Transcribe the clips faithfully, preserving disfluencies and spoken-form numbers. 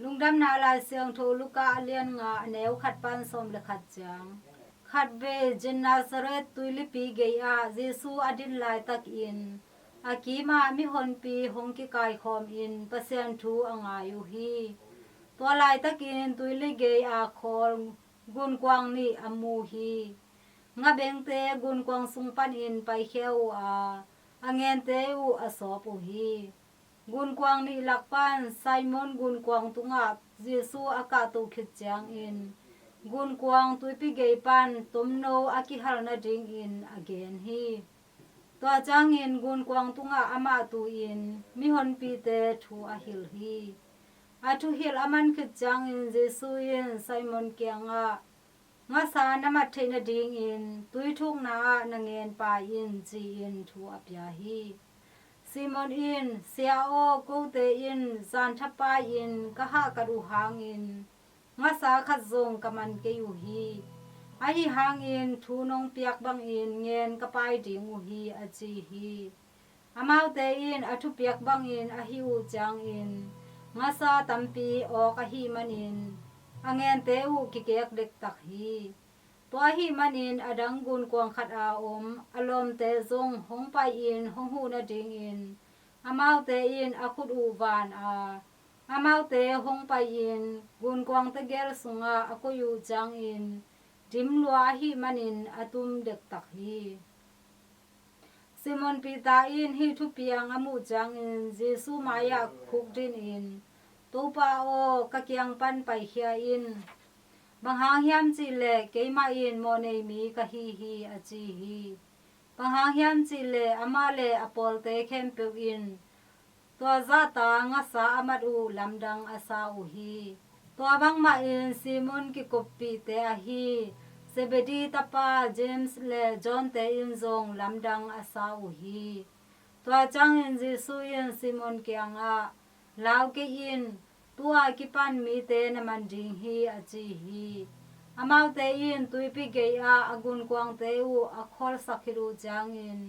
Lungdamna Lai Siangtho Luka a lian nga, a neu khat pan sawm le khat ciang. Khatvei Gennesaret tuilipi gei-ah Jesu a din laitakin a kimah mihonpi hong kikaikhawmin Pasian thu a ngai uh hi. Tua laitakin tuili gei-a khawl gunkuang nih a mu hi. Ngabengte gunkuang sung panin paikhia uh a, a ngente uh a sawp uh hi. Gunkuang nih lak pan Simon gunkuang tungah Jesu a kahto khit ciangin gunkuang tuipi gei pan tomno a kihal nadingin a gen hi. Tua ciangin gunkuang tungah amah tu-in mihonpite thu a hilh hi. A thuhilh a man khit ciangin Jesu in Simon kiangah, "Ngasa na mat theih nadingin tui thukna ah na ngen pai in," ci-in thu a pia hi. Simon in, "Sia aw, kote in zan thapai-in ka hahkat uh hangin ngasa khat zong ka man kei uh hi. Ahi hangin thu nong piak bangin ngen ka pai ding uh hi," a ci hi. Amaute in a thupiak bangin a hih uh ciangin ngasa tampi awk ahih manin a ngente uh kikek dektak hi. Tua ahih manin a dang gunkuang khat a om a lawmte zong hong pai-in hong huh nadingin amaute in a khut uh van a, amaute hong pai-in gunkuang tegel sungah a koih uh ciangin dim lua ahih manin a tum dektak hi. Simon Peter in hih thupiang a muh ciangin Jesu mai-ah khukdinin, "Topa aw, ka kiang pan paikhia in. Bang hang hiam cihleh keimah in mawhnei mi ka hi hi," a ci hi. Bang hang hiam cihleh amah le a pawlte khempeuh in tua zahta ngasa a mat uh lamdang a sa uh hi. Tua bangmahin Simon kikuppihte ahi Zebedee tapa James le John-te in zong lamdang a sa uh hi. Tua ciangin Jesu in Simon kiangah, "Lau kei in, tu-a kipan mite na man ding hi," a ci hi. Amaute in tuipi gei-ah a gunkuangte uh a khawlsak khit uh ciangin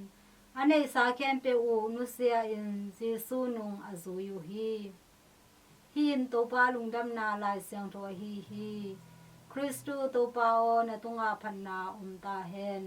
a neihsa khempeuh uh nusia-in Jesu nung a zui uh hi. Hih in Topa lungdamna Lai Siangtho ahi hi. Khristu Topa aw, na tungah phatna om ta hen.